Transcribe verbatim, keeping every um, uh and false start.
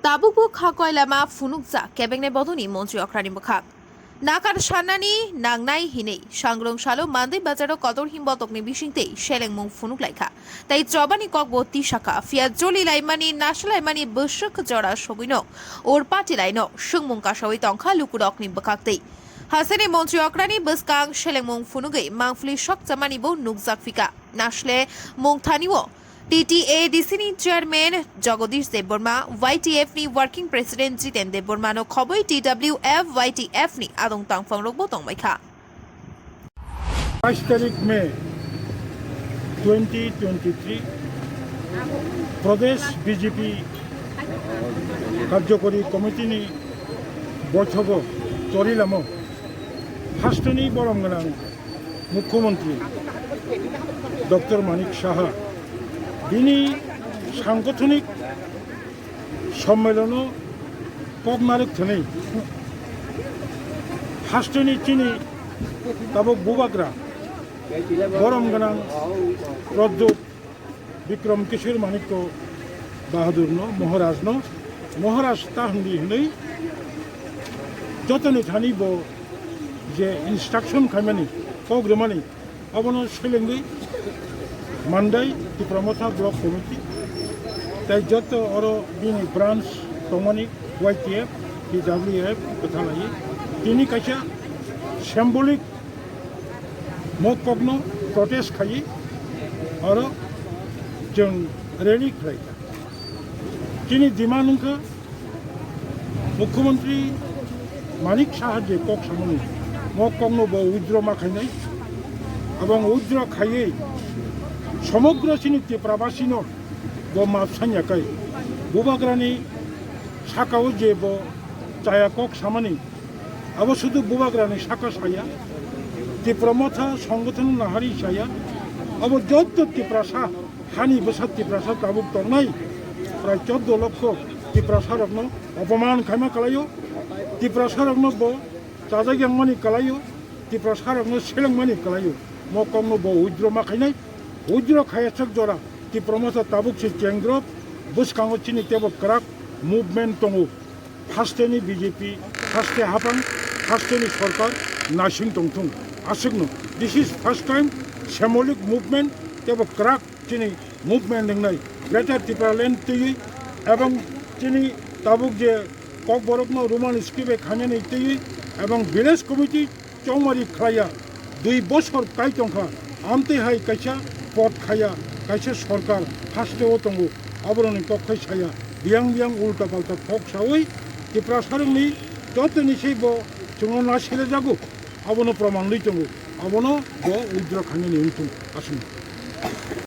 Tabukbo kha koilama phunukjak kebengni bodolni montri okrani bwkhak. Nakar sannani nangnai hinwi sangrong salo Mandai bazaro kotor him botokni bisingtwi selengmung phunuk laikha. Tei chobani kokbo tisakha, phiya joli laimani, nasa laimani bwswk jora sogwino urpati laino swngmung kasawi tongkha lukurokni bwkhaktwi. Hasini montri okrani bwskang selengmung phunugwi mangpili sokchamanibo nukjak phika. Nasle mungthanio T T A D C ni chairman Jagadish Debbarma, Y T F ni working president Jiten Debbarma no khobwi T W F Y T F ni adong tangphang rokbo tongbaikha. Bais tarik May twenty twenty-three, Pradesh B J P Karjokori Committee ni boithogo Chorilamo hasteni borom gwnang Mukhyamantri Doctor Manik Saha bini sangothonik sommelono kok narwk thwnwi hasteni chini tabuk bubagra borom gwnang Pradyot Bikram Kishore Manikya Bahadurno, Maharajno, Maharaj ta hwndi hwnwi jotoni thani bo je instruction khaimani, kok rwmani, abono selengwi Mandai Tipra Motha Block Committee tei joto oro bini branch tongmani Y T F, T W F kwthalai tini kaisa symbolic mokokno protest khaiwi oro chwng rally khlaikha. Chini demand wngkha Mukhyamantri Manik Saha je kok samani mokokno bo withdraw ma khainai, abong withdraw khaiwi somogro chini Tiprabasino bo map sanya kai bubagrani sakao je bo chaya kok samani. Abo sudu bubagrani saka saya, Tipra Motha songothono nahari saya, abo jotto Tiprasa, hani bwsa Tiprasa tabuk tongnai, prai chordo lokho Tiprasa rokno opoman khaima kalaio, Tiprasa rokno bo chajak yangmani kalaio, Tiprasa rokno selengmani kalaio, mokokno bo withdraw ma khainai, withdraw khayaswk jora Tipra Motha tabuk se chengrok, bwskango chini tebo kwrak movement tongo. Hasteni B J P, haste hapang, hasteni sorkar naising tongthung. Aswkno, this is first time symbolic movement tebo kwrak chini movement wngnai. Greater Tipraland twiwi ebong chini tabuk je kokborokno Roman script bai khainani twiwi ebong village committee chongmari khlaiya, dui bosor kai tongkha, amtwi hai kaisa pot khaiya, kaisa sorkar hasteo tongo, aboroni kok khai saya, biyang biyang ulta palta kok sawi, Tiprasarokni jotoni se bo chwngno na selejago, abono proman wi tongo, abono bo withdraw khainani wngthung aswk.